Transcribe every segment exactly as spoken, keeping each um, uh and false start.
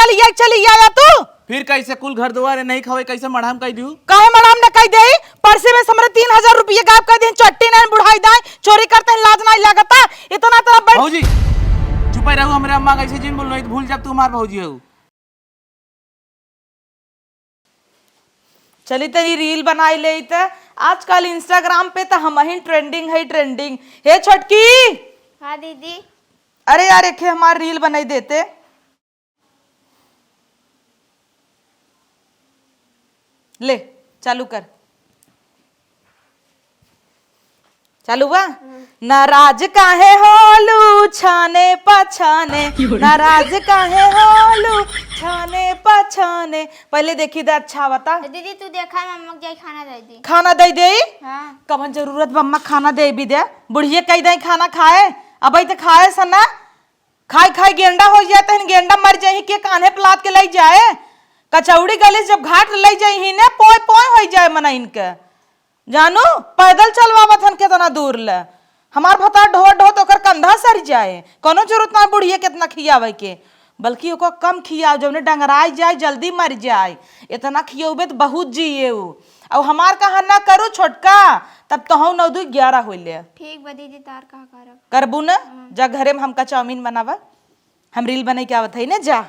चली आया, चली आया तू। फिर कैसे कुल घर दुआर नहीं खवे, कैसे मढ़ाम कह दियो? काहे मढ़ाम न कह दे? पर्से में से हमरे तीन हजार रुपये गायब कर दे, चट्टी नहीं बुढ़ाई दाई, चोरी करते हैं, लाज नहीं लगता। इतना, इतना बड़ भौजी, चुपे रहू, हमरे अम्मा कैसे जिन बोल नहीं, भूल जब तू हमार भौजी हो। चली तनी रील बनाई ले त। आजकल Instagram पे त हम ही ट्रेंडिंग है, ट्रेंडिंग। हे छोटकी। हाँ दीदी। अरे यार, एक हमार रील बनाई देते। ले, चालू कर। चालू बा? हम्म। नाराज काहे होलू छाने पछाने, नाराज काहे होलू छाने पछाने। पहले देखी दे, अच्छा बता। दीदी, तू देखा, मम्मा के जाई खाना दे दी। खाना दे दे? हाँ। कवन जरूरत बा अम्मा खाना दे भी दे? बुढ़िया कह दे खाना खाए, अब तो खाए स ना। खाई खाई गेंडा हो जाए, तहन गेंडा मर जाई, के कान्हे पे लाद के ले जाए? कचौड़ी गली से जब घाट ले जाई ही ने, पोय पोय हो जाए मना इनके। जानू, पैदल चलवावत हन केतना दूर ले। हमार भतार ढोत ढोत ओकर कंधा सर जाए। कोनो जरूरत ना बुढ़िया केतना खियावे के, बल्कि ओकर कम खियाओ, जौने डंगराई जाए, जल्दी मर जाए। इतना खियौबे त बहुत जिए उ। अब हमार कहा ना करू छोटका, तब तोहू नौ दू ग्यारह होइले। ठीक बा दीदी, तार कहा करब। करबू ना? हाँ। जा घरे में हमका चाउमीन बनावा, हम रील बने के आवत है ना, जा।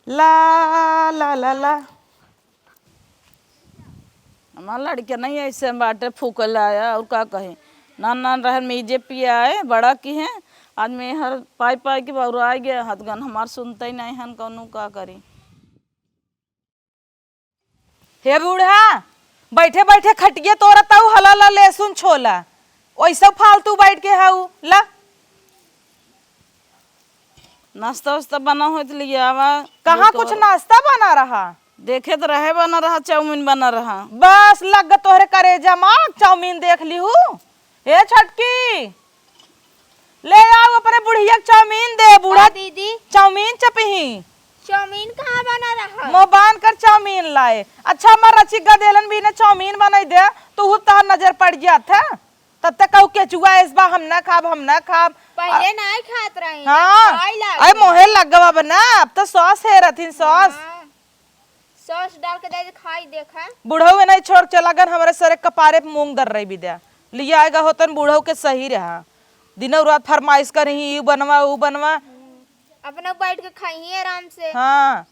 ला, ला, ला, ला। हमार लड़के नहीं ऐसे बाटे फूकल आया, और का कहे। नान नान रहन मीजे पिया आए, बड़ा की हैं। आज मैं हर पाई पाई के बौराई गया, हथगन हमार सुनते ही नहीं हन, कौनो का करी। हे बूढ़ा, बैठे बैठे खटिया तोरा ताऊ हला ला लहसुन छोला, ओइसे फालतू बैठ के हाउ ला। नाश्ता वास्ता बना होत लिया आवा। कहाँ कुछ नाश्ता बना रहा? देखे तो रहे बना रहा, चाउमीन बना रहा। बस लग तोहरे करेजा मा चाउमीन देख लिहू। ए छोटकी, ले आउ अपने बुढ़िया के चाउमीन दे, बूढ़ा। हाँ दीदी। चाउमीन चपही। चाउमीन कहाँ बना रहा? मुँह बांध कर चाउमीन लाए। अच्छा, हमार रचिका देलन भी ने चाउमीन बनाई दे, तो हु तोहर नजर पड़ जात है। तब तक कहू केचुआ ऐस बा, हम ना खाब, हम ना खाब। पहले आ, नाई खात रही, हाँ। खाई लाग अरे गई। मोहे लग गवा बना, अब तो सॉस है रथिन सॉस। हाँ। सॉस डाल के दे दे, खाई देखा। बुढ़ऊ नहीं छोड़ चला गन, हमरे सरे कपारे पे मूंग दर रही विद्या। लिया आएगा होतन बुढ़ऊ के सही रहा। दिनों रात फरमाइश करही, "ई बनवा, ऊ बनवा।" अपना बैठ के खाइए आराम से। हाँ।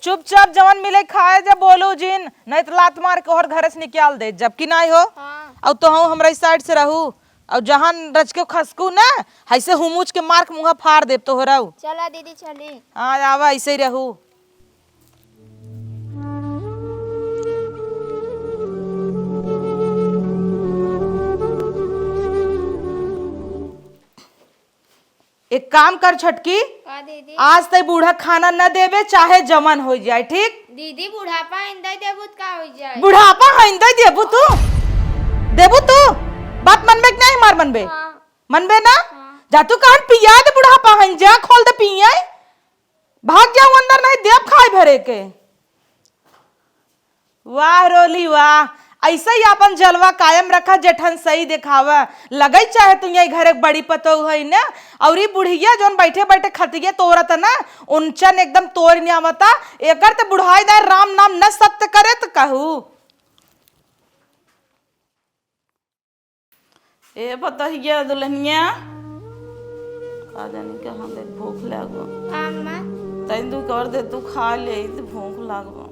चुपचाप जवन मिले खाए जा, बोलू जिन, नहीं तो लात मार के ओहर घरे से निकाल दे, जबकि नहीं हो। हाँ। और तो हम हमरा इस साइड से रहू, और जहान रच के खसकू ना, ऐसे हुमुच के मार के मुँह फाड़ देब तोहराऊ। चला दीदी, चली। हाँ, आवा, ऐसे ही रहू। एक काम कर छोटकी, का दीदी? आज तई बूढ़ा खाना न देबे, चाहे जवन हो जाए, ठीक? दीदी, बुढ़ापा आइन दे देबू त का हो जाए? बुढ़ापा आइन दे देबू तू? देबू तू? बात मनबे कि नहीं हमार मनबे? हाँ। मनबे ना? हाँ। जा तू कहन पिया दे बुढ़ापा हइन, जा खोल दे पिया। भाग जाऊ अंदर, नहीं देब खाए भरे के। वाह रोली वाह, ऐसे ही आपन जलवा कायम रखा, जेठन सही देखावा। लगई चाहे तू यही घर एक बड़ी पतोह है ना, और ई बुढ़िया जोन बैठे बैठे खतिये तोरत ना, उनचन एकदम तोड़ न्यावता। एकर त बुढ़ाई दाय राम नाम न सत्य करे त कहू। ए पतहिया दुल्हनिया, का जानी कहाँ दे भूख लागो। हाँ, अम्मा। तैं दू कर दे, तू खा ले, त भूख लागो।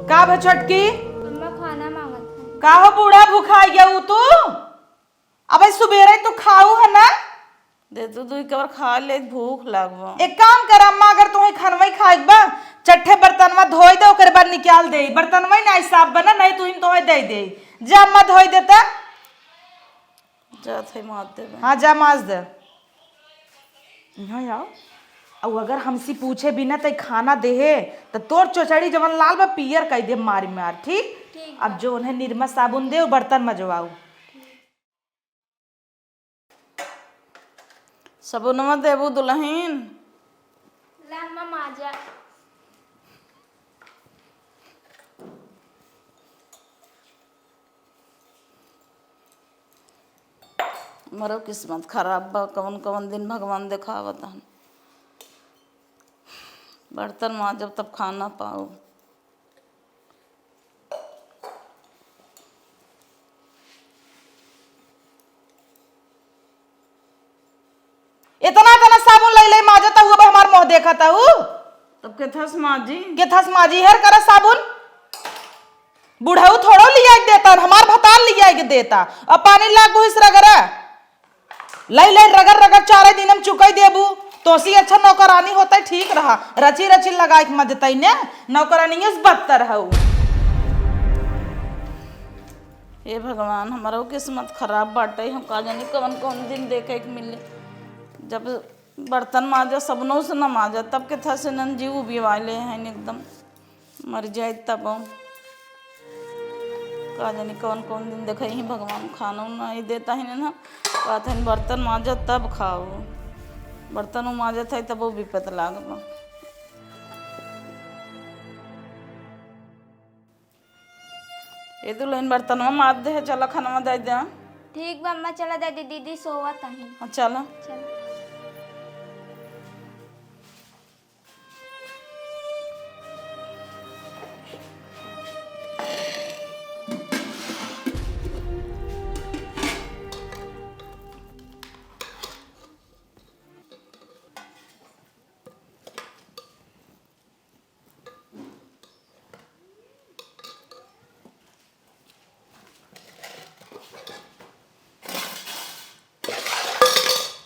का भा छोटकी? अम्मा खाना मांगत है। का हो बूढ़ा भुखाई गया उ तू? अबे सुबेरे तू खाऊ है ना? दे तू दुई कवर खा ले, भूख लागबा। एक काम कर अम्मा, अगर तुम्हें खनवई खाए के बा, चट्ठे बर्तनवा धोई दे, ओकरे बाद निकाल दे। बर्तनवा ही ना साफ बना, नहीं तू ही तोहे दे दे। जा अम्मा धोई देता। जात है माज देबे। हाँ, जा माज दे। यहाँ आओ। और अगर हमसे पूछे बिना तय खाना देहे, तो तोर चोचड़ी जवन लाल बा, पियर कई दे मारी मार, ठीक? ठीक अब बा। जो उन्हें निरमा साबुन दे, बर्तन मजवाऊ। सबुनवा देबू दुलहिन? ला अम्मा माजा। मरो किस्मत खराब बा, कवन कवन दिन भगवान देखावत हन। बर्तन माजब तब खाना पाओ। इतना इतना साबुन लई लई माजत हऊ, अब हमार मुँह देखत हऊ। तब केथस माजी? केथस माजी, हेर कर साबुन। बुढ़ऊ थोड़ो लिया के देता, हमार भतार लिया के देता। अब पानी लाग घुस रगरा। लई लई रगड़ रगड़ चारे दिन हम चुकई देबू। तोसी अच्छा नौकरानी होतइ ठीक रहा, रची रची लगाइक मजतइ ने, नौकरानिये से बदतर हऊ। हे भगवान, हमरो किस्मत खराब बाटइ, हम का जानी कवन कवन दिन देखइक मिले। जब बर्तन माजा, सबनो से न माजा, तब केथा से नन जीव उबिवाइले हैं एकदम। मर जाए तब। का जानी कौन कौन दिन देखइ ही भगवान, खानो नहीं देता ही ना। कहत हन बर्तन माजो तब खाओ, बर्तन माजत है तब वो विपत लागबा। ए दुल्हन बर्तनवा माज दे, चला खानवा दे दे। ठीक बा अम्मा, चला दे दी, दीदी सोवत ही। हाँ, चला। चला।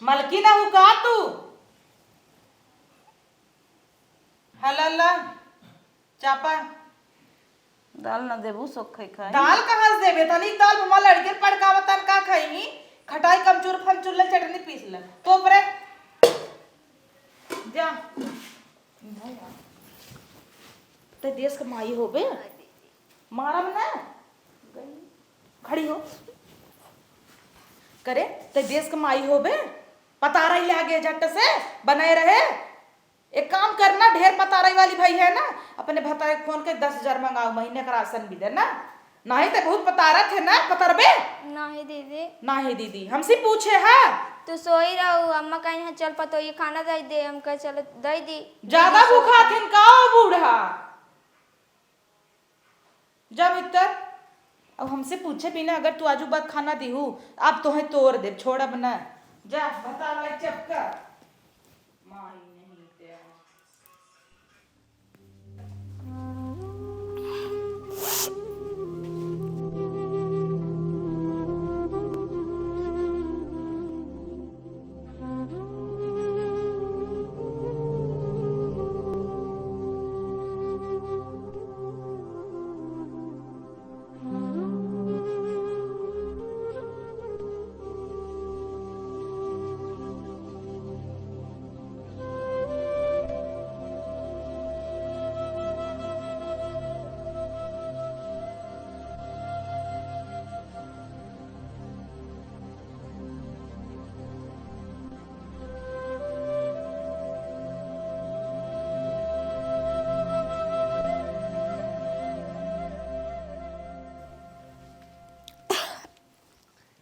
मलकिन हऊ का तू? हला ला, चापा। दाल न देबू, सोख खाई खाई। दाल कहाँ से देबे? तनी दाल हमार लड़के पड़कावतन का खाई? खटाई कमचूर फमचूर ले चटनी पीस ले। तो ऊपरे जा। ते देश के माई होबे? मारम ना। खड़ी हो। करे, ते देश के माई होबे? पतारई लागे झट से, बने रहे। एक काम करना, ढेर पतारई वाली भई है ना, अपने भतारे के फोन के दस हजार मंगाओ, महीने का राशन भी देना। नाहीं ते बहुत पतारत है ना, पतरबे? नाहीं दीदी। नाहीं दीदी, हमसे पूछे है? तू सोई रहू, अम्मा कहीं है, "चल पतोई खाना दे दे," हम कहे, "चलो दे दी।" ज्यादा दीदी भूखा सोई थिन का ओ बूढ़ा? जा भीतर। अब हमसे पूछे बिना अगर तू आजू बाद खाना दिहू, अब तोहे तोड़ देब, छोड़ब ना। जा, भतार लाई चपका। माई नहीं ते।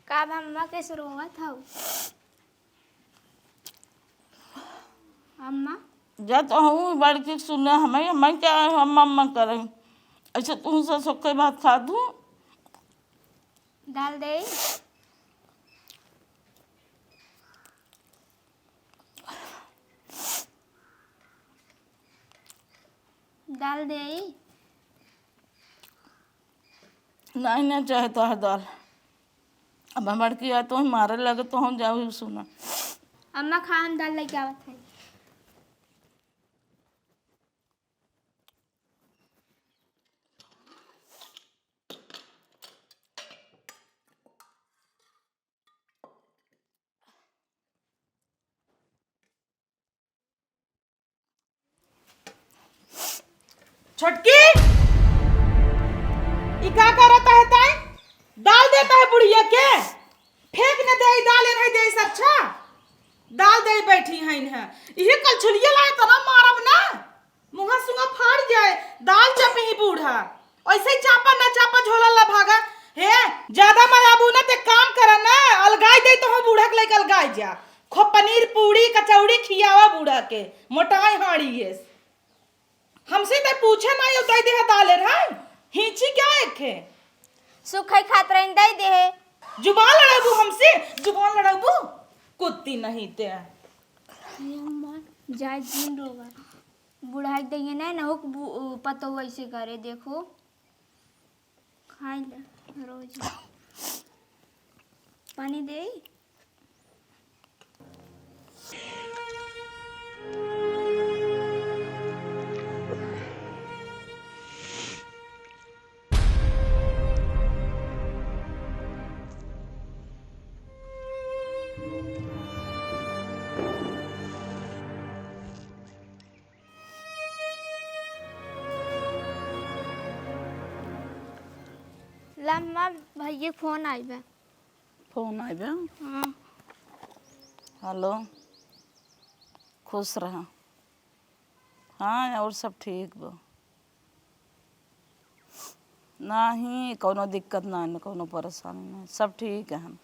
का बा अम्मा, कैसे रोवत हऊ? अम्मा? जा तो हूँ बड़की सुना, हमें, हमें क्या है, हम अम्मा करें। ऐसे तू से सोखे भात खा दू। दाल दे। दाल दे। नहीं, नहीं चाहे तो है दाल। अब हम बड़की है तो मारे लगे तो हम जाऊ सुना। अम्मा खा, हम दाल लेके आवत है। छोटकी, ई का करत है ताई? दाल देता है बुढ़िया के, फेंक न दे दाल, नहीं दे अच्छा। दाल दे बैठी है इन्हें, इहे कल छुलिया लाए तना मारब ना। मुँहा सुंगा फाड़ जाए, दाल चपही बूढ़ा। ऐसे ही चापा ना चापा झोला ला भागा। हे, ज्यादा मलाबू ना ते काम करा ना, अलगाई दे तो हो बूढ़ा के लेके अलगाई जा। खूब पनीर पूड़ी कचौड़ी खियावा बूढ़ा के, मोटाई हाड़ी ये। हमसे तै पूछे नाहीं, उताई देहे दाले रहै। हिंची क्या एक है? सुखई खात रहिन, दे देहे। जुबान लड़ाबू हमसे, जुबान लड़ाबू, कुत्ती नहीं ते। हे अम्मा, जाए जिन रोवा। बुढ़ाई दइए ना, ना हो बु-, पतो वैसे करे, देखो। खाई ले रोज। पानी दे। लम्मा भैया फोन आइबे। फोन आइबे? हाँ। हेलो, खुश रहा। हाँ, और सब ठीक बा। नाही, कौनो दिक्कत नाही, कौनो परेशानी नाही, सब ठीक है।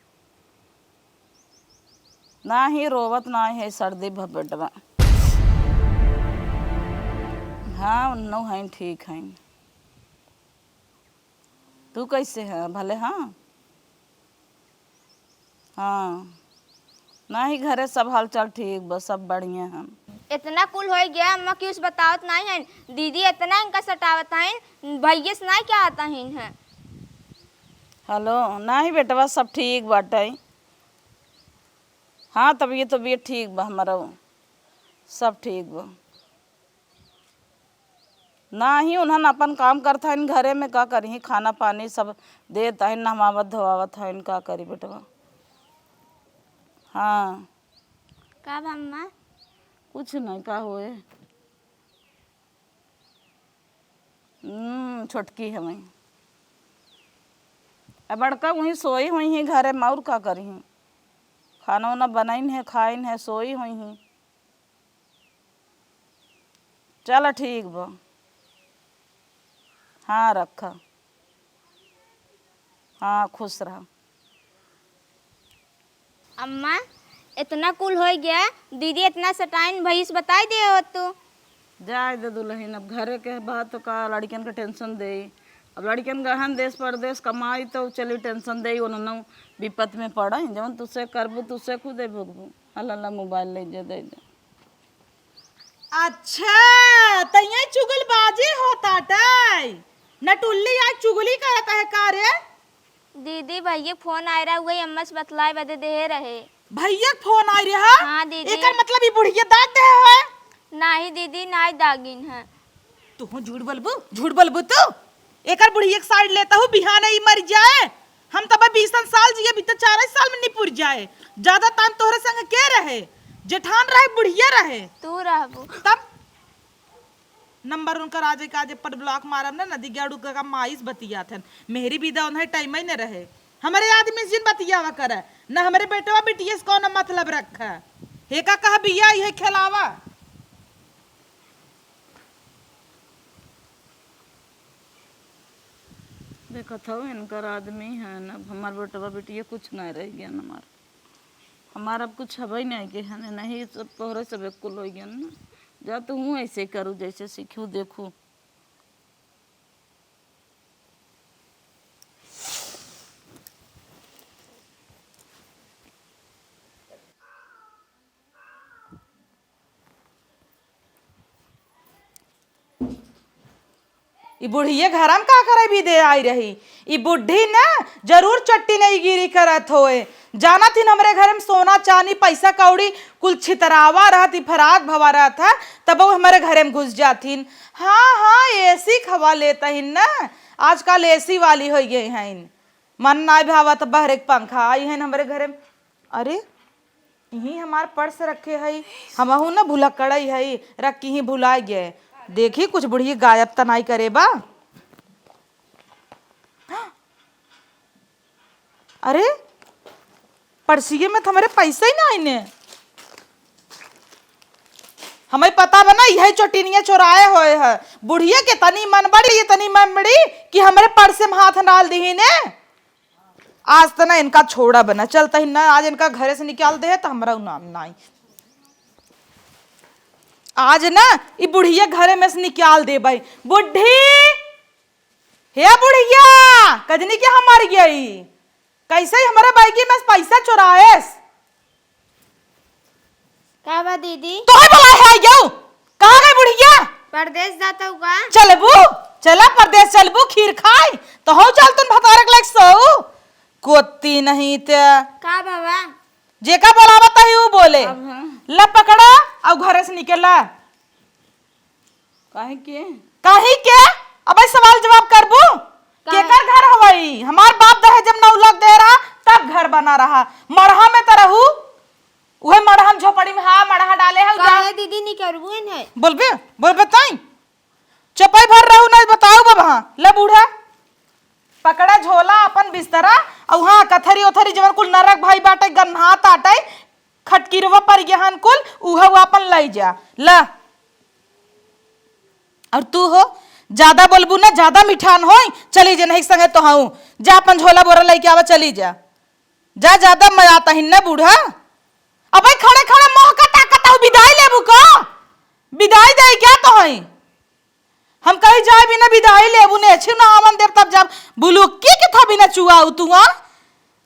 नाही, रोवत नाही है, सर्दी भा पेट बा। हाँ, उन्नो हैं, ठीक हैं। तू कैसे है? भले हाँ? हाँ। नाही, घरे सब हालचाल ठीक बा, सब बढ़िया हैं। इतना कुल होइ गया, अम्मा कुछ बतावत नाही हैं। दीदी इतना इनका सतावत हैं, भैया से नाही कहत हैं। हेलो, नाही बेटवा, सब ठीक बाटे। हाँ, तबियत, तबियत ठीक बा हमारा, सब ठीक बा। नाही, उन्हन अपन काम करत हइन घरे में, का करिहीं, खाना पानी सब देत हइन, नहवावत धोवावत हइन, का करी बेटवा। हाँ। का बा अम्मा? कुछ नहीं, का होए? हम्म, छोटकी है वहीं। अब बड़का वहीं सोई हुई हैं घरे में, और का करिहीं? खाना उना बनइन है, खाइन है, सोई हुई हैं। चल ठीक बा। हाँ, रखा। हाँ, खुश रहा। अम्मा, इतना कुल होइ गया, दीदी इतना सताइन, भैया से बताई दे हो तू। जाए दे दुल्हन, अब घरे के बात तो का, लड़कियन के टेंशन देई। अब लड़कियन गहन देश परदेश कमाई तो चली टेंशन देई, उन्होंने विपत में पड़ा, जवन तुझसे करबू, तुझसे खुदे भोगबू। हल्ला, मोबाइल ले जे, दे दे। अच्छा, त यही चुगलबाजी होताटे। नटुल्ली आज चुगली करत है का रे? दीदी, भैया फोन आए रहा, वही अम्मा से बतलाए बदे देहे रहे। भैया के फोन आए रहा? हाँ, दीदी। एकर मतलब ई बुढ़िया दाग देहे है? नाही दीदी, नाही दागिन है। तू झूठ बोलबू, झूठ बोलबू तू। एकर बुढ़िया के साइड लेता हूँ, बिहान ई मर जाए। हम तब बीसन साल जिए, अभी तो चार साल में निपुर जाए। ज्यादा टाइम तोहरे संग के रहे? जेठान रहे, बुढ़िया रहे? तू रहबू। तब नंबर उनकर आज के आज पर ब्लॉक मारब ना, नदी गेड़ू का माइस बतियात हन। मेहरी बिदा उन्हें टाइम ही न रहे। हमरे आदमी से जिन बतियावा करे, न हमरे बेटवा बिटिया से कौनो मतलब रखे। हेका कह बिया, इहे खेलावा। देखत हौ, इनकर आदमी है न, अब हमार बेटवा बिटिया कुछ नहीं रह गया न हमार। हमार अब कुछ हबै नहीं के है न, नहीं सब तोहरे सब कुल हो गया न। जा तू हूँ ऐसे करू, जैसे सीखू देखू। ई बुढ़िये घरम का करे बिदे आई रही? ई बुढ़ी न जरूर चट्टी नहीं गिरी करत होए। जानत हिन हमरे घरे में सोना चानी पैसा कौड़ी कुल छितरावा रहत, ई फराक भवा रहत है, तब वो हमरे घरे में घुस जाथिन। हाँ, हाँ, एसी क हवा लेत हिन न, आजकल एसी वाली होइ गई हइन। मन नाय भावत बहरे क पंखा आई हइन हमरे घरे में। अरे, यहीं हमार पर्स रखे हई, हमहू न भुलक्कड़ई हई, रख के ही भुलाए गए। देखी कुछ बुढ़िया गायब त नाई करे बा। अरे, पर्सिये में त हमरे पैसे ही ना आइने। हमें पता बा ना, यही चोटिनिया चोराए होए है। बुढ़िया के तनी मन बड़ी, ये तनी मन बड़ी कि हमरे पर्स में हाथ डाल दीही ने। आज त ना इनका छोड़ा बना, चलता ही ना, आज इनका घरे से निकाल दे है त हमरा उ नाम नाई। आज ना ई बुढ़िया घरे में से निकाल देबै। बुढ़ी, हे बुढ़िया, कजनी के हम मर गई, कैसे ही हमारे बैगी में से पैसा चुराएस? का बा दीदी? तोहे बोला है आइयो, कहाँ गई बुढ़िया? परदेस जात हूँ का? चलबू, चला परदेस चलबू, खीर खाई, तो हो चल तुम भतारक लायक सो। कोती नहीं ते। का बाबा? जेका बोलावत ही उ बोले। अब हाँ। ला पकड़ा, अउ घरे से निकला। काहे के? काहे के? अबे सवाल जवाब करबू? काहे? केकर घर हवई? हमार बाप दहेज में नौ लाख दे रहा, तब घर बना रहा। मड़हा में त रहू, उहे मड़हा में झोपड़ी में, हाँ, मड़हा डाले है उधर। काहे दीदी निकरबू इन्हें? बोलबे, बोलबे ताई। चपाई भर रहू नहीं बताऊ बाबा। ले बूढ़ा, पकड़ा झोला अपन बिस्तरा, अउ हाँ, कथरी ओथरी जवन कुल नरक भाई बाटे, गन्हात आटे, खटकिरवा पर गहन कुल, उहे उ अपन लई जा। ला। और तू हो, ज्यादा बोलबू ना, ज्यादा मिठान होई, चली जे नहीं संगे तो हूँ। जा अपन झोला बोरा लेके आवा, चली जा। जा, ज्यादा मजात हिन ना बूढ़ा। अबे खड़े खड़े मोह का ताकत हूँ, विदाई लेबू का? विदाई दे क्या तो है? हम कहीं जाए बिना विदाई लेबू ने, अच्छी ना आवन देव तब जब बुलुक्की के था बिना चुआऊ तू, हाँ?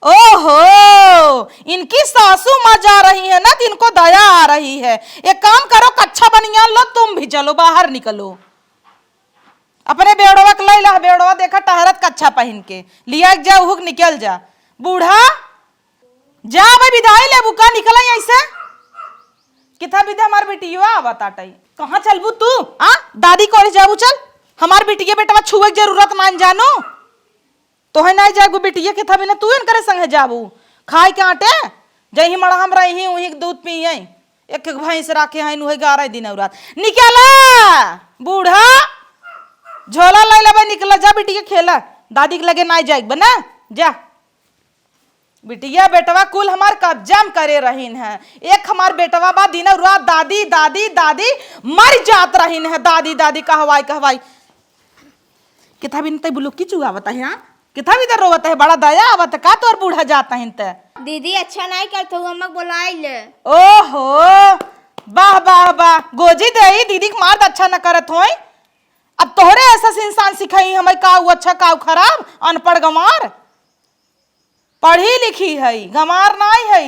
ओहो, इनकी सासू माँ जा रही है ना, तो इनको दया आ रही है। एक काम करो, कच्छा बनियान लो, तुम भी चलो, बाहर निकलो। अपने बेड़वा के लई ला, बेड़वा देखा टहरत कच्छा पहिन के। लिया के जा, उहुक निकल जा। बूढ़ा, जा अबे विदाई लेबू का, निकल आई ऐसे। किथा विदा हमार बिटिया आवत आटई। कहाँ चलबू तू? आ? दादी कॉलेज जाबू चल। हमार बिटिया बेटवा छुए के जरूरत ना जानू। तोहे नाई जागू बिटिया के था बिना तू इनकरे संगे जाबू। खाए के आटे, जही मड़हम रही, उही के दूध पिए। एक एक भैंस राखे हैं, उहे ग्यारह दिन औरत। निकला, बूढ़ा, झोला ले लेबे, निकला, जा बिटिया खेला। दादी के लगे नाई जाए बना, जा। बिटिया बेटवा कुल हमार कब्जा में करे रहीन है। एक हमार बेटवा बा, दिनौ रात दादी, दादी, दादी मर जात रहीन है, दादी, दादी कहवाई, कहवाई। किथा बिन तै बुलुक्की चुआवत है, हाँ? किथा बिन रोवत है, बड़ा दया आवत है का तोर बूढ़ा जात है त? दीदी, अच्छा नाई करत हूँ, अम्मा बोलाई ले। ओहो, वाह, वाह, वाह, गोजी देई, दीदी के मार अच्छा न करत होई। अब तोहरे ऐसा इंसान सिखाई हमें, का उ अच्छा, का उ खराब, अनपढ़ गंवार। पढ़ी लिखी है, गंवार नाई है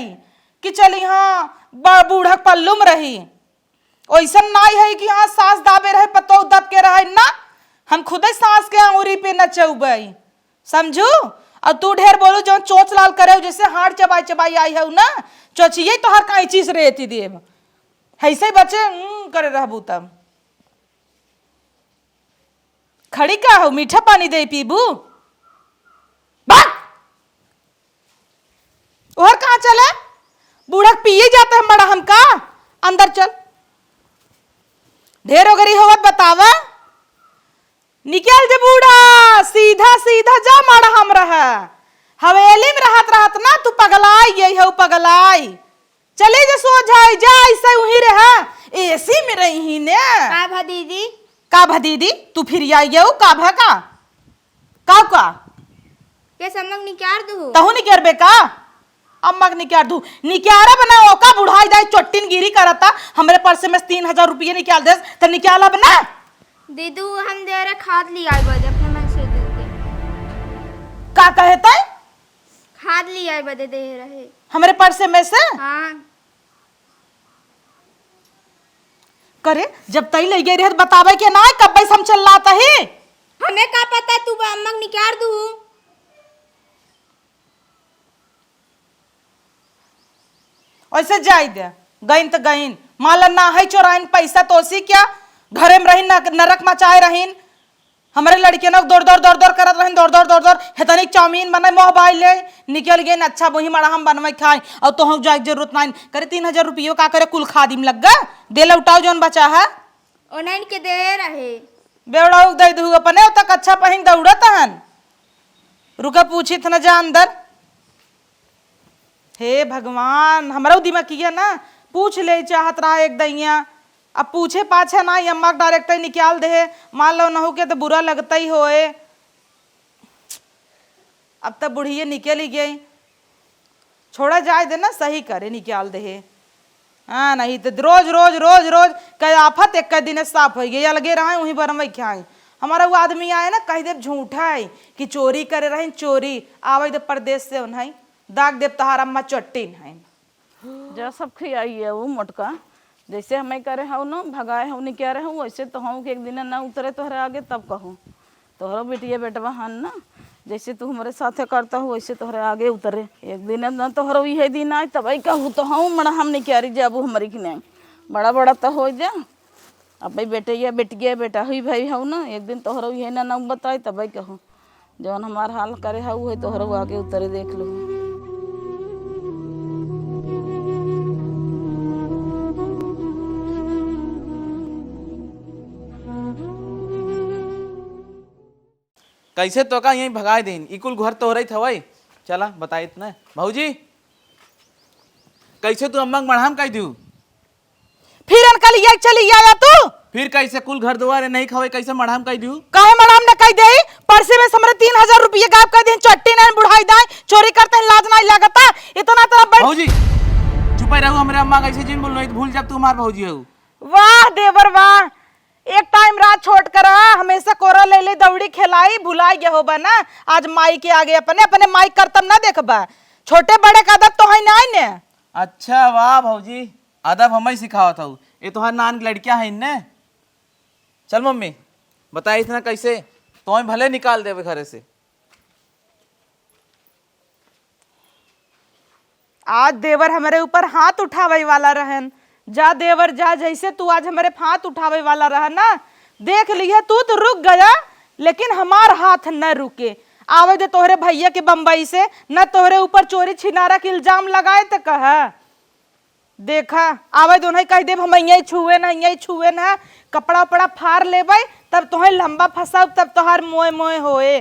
कि चली हाँ ब-, बूढ़क पल्लू में रही। ओइसन नाई है कि हाँ सास दाबे रहे, पतोह दब के रहे, ना, हम खुदे सास के अंगुरी पे नचउबे, समझू? और तू ढेर बोलू, जो चोंच लाल करे, जैसे हाड़ चबाई चबाई आई है ना, चोचिए तोहर कैंची से रेती देब। ऐसे बच्चे, हम्म, करे रहबू तब। खड़ी का हो, मीठा पानी दे पीबू? भाग! ओहर कहाँ चले? बूढ़ा के पिए जाते हम बड़ा हमका। अंदर चल। ढेर ओगरी होवत बतावा। निकल जे बूढ़ा, सीधा सीधा जा मड़हम रहा। हवेली में रहत रहत ना तू पगलाई गई हो, पगलाई। चली जा सोझाई जा, ऐसे उही रहा, एसी में रही ने। का भा दीदी? का भा दीदी? तू फिर आई गयो, का भा का? का का? के सम्मक निकार दू। तहू निकरबे का? अम्मक निकार दू। निकारब ना, ओका बुढ़ाई दाई चोट्टिन गिरी करता, हमरे पर्स में तीन हजार रुपये निकाल देस, त निकालब ना। दीदू, हम दे रहे खाद लियाई बदे अपने मन से दे के। का कहे तै? खाद लियाई बदे दे रहे। हमरे पर्स में से? हाँ। करे, जब तई ले गई रहे, बतावे के ना, कब्बे से हम चिल्लात ही। हमें का पता, तू बा अम्मक निकार दू। ऐसे जाई दे, गइन त गइन, माला ना है चोराइन पैसा तोसी क्या, घरे में रहीन, न-, नरक मचाए रहीन। हमरे लड़कियन के दौड़, दौड़, दौड़, दौड़ करत रहन, दौड़, दौड़, दौड़, दौड़, हेतनी चाउमीन बनाए, मोह बाई ले, निकल गए, अच्छा, वही मड़ा हम बनवाई खाए, और तोहूँ जाए के जरूरत नहीं। करे, तीन हजार रुपयो का करे, कुल खादी में लग गए, दे लौटाओ जौन बचा है। ओनन के दे रहे। बेवड़ाऊ के दे दू अपने, तक अच्छा पहिन दौड़त हन। रुका, पूछी थ न जा अंदर। हे भगवान, हमरो दिमागिया ना पूछ ले चाहत रहा एक दैया। अब पूछे पाछे ना, ई अम्मा के डायरेक्ट ही निकाल दे। मान लो नहु के तो बुरा लगता ही होए। अब तो बुढ़िए निकल ही गई, छोड़ा जाए दे ना, सही करे, निकाल दे। हाँ, नहीं तो रोज, रोज, रोज, रोज कई आफत एक दिने साफ होइ गई, अलगे रहे वहीं बरमई खाई। हमारा वो आदमी आए ना, कहि देब झूठा है कि चोरी करे रही, चोरी। आवे दे परदेस से उन्हें, दाग देब तहार अम्मा चट्टी नहीं। जा सब खियाई है वो मोटका, जैसे हमें करे हऊ ना, भगाए हऊ, निकारे हऊ, वैसे तो हऊ कि एक दिन ना उतरे तोहरे आगे तब कहू। तोहरो बिटिया बेटवा हन ना, जैसे तू हमरे साथे करता हो वैसे तोहरे आगे उतरे। एक दिन ना तोहरो इहे दिन आए तब आई कहू तो हऊ मड़ा हम निकारी जाबू हमरी की नहीं। बड़ा बड़ा तो हो जा, अब भाई बेटे या बेटिया बेटा हुई भाई हऊ ना, एक दिन तोहरो इहे ना ना बताई तब आई कहू। जौन हमार हाल करे हऊ है तोहरो आगे उतरे देख लो। कैसे तोका यहीं भगाए दिन? ई कुल घर तोहरे थवई। चला बताइत न भौजी, कैसे तू अम्मा के मड़हाम कह दियो? फिर अनकल ये चली आया तू। फिर कैसे कुल घर दुआरे नहीं खवे, कैसे मड़हाम कह दियो? काहे मड़हाम न कह दे? परसे में हमरे तीन हजार रुपये गायब कर दिन, चट्टी नहीं बुढ़ाई दाई, चोरी करते हैं, लाज नहीं लगता। इतना इतना बड़ भौजी, चुपे रहू, हमरे अम्मा कैसे जिन बोल नहीं भूल जब तू हमार भौजी हो। वाह देवर वाह, एक टाइम राज छोट कर रहा, हमेशा कोरा ले ले दौड़ी खेलाई, भुलाई गया होबा ना। आज माई के आगे अपने, अपने माई करतब ना देखबा। छोटे बड़े का अदब तो है ना, है ने? अच्छा, वाह भौजी, अदब हम ही सिखावत हऊ। ये तोहार नान के लड़कियां हैं ने? चल मम्मी, बताई इतना कैसे, तो भले निकाल देवे घरे से। आज देवर हमरे ऊपर हाथ उठावे वाला रहन। जा देवर जा, जैसे तू आज हमरे हाथ उठावे वाला रहा ना, देख लिया तू तो रुक गया, लेकिन हमार हाथ न रुके। आवे दे तोहरे भैया के बम्बई से, न तोहरे ऊपर चोरी छिनारा के इल्जाम लगाए त कहा। देखा, आवे दो नहीं कह देब हम यहीं छुए ना, यहीं छुए ना, कपड़ा उपड़ा फाड़ लेबे, तब तोहे लंबा फंसाब, तब तोहार मोए मोए होए।